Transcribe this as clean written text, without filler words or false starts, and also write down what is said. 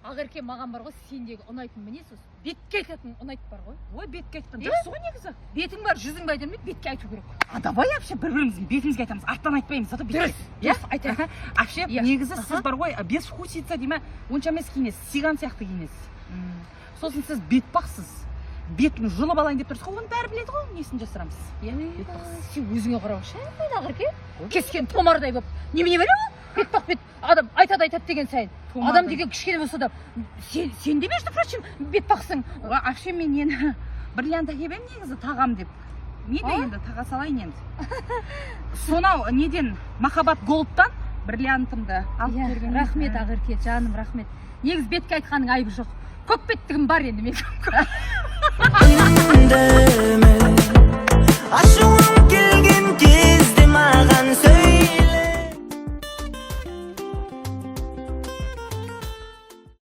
Ақерке, маған бар ғой, сендегі ұнайтын мінез осы бетке айтатын ұнайды бар ғой. Ой, бетке айтқан Иә? жақсы ғой негізі. Бетің бар, жүзің бар демей, бетке айту керек. А давай вообще бір біріміздің бетімізге айтамыз, арттан айтпаймыз, зато бетке. Дұрыс. Иә. Дұрыс, айтайық. Вообще негізі сіз бар ғой, безвкусица дей ма, онша емес киінесіз, цыган сияқты киінесіз. Сосын сіз бетпақсыз, бетін жұлып алайын деп тұрсыз ғой, оны бәрі біледі ғой, несін жасырамыз, иә, бетпақсыз. Сен өзіңе қараушы едің, Ақерке, кескен томардай болып немене бере ол бетпақ бет. Адам айтады, айтады деген сайын Томардай. Адам деген кішкене болса да, сен де, между прочим, бетпақсың. Ой, вообще мен нені, бриллиант әкеліп едім негізі, тағам деп не де. А? Енді таға салайын енді, сонау неден, Махаббат Голдтан бриллиантымды алып Иә, келген. рахмет, Ақерке жаным, рахмет. Негізі бетке айтқанның айыбы жоқ, көк беттігім бар енді мен. Үндеме. Ашуым.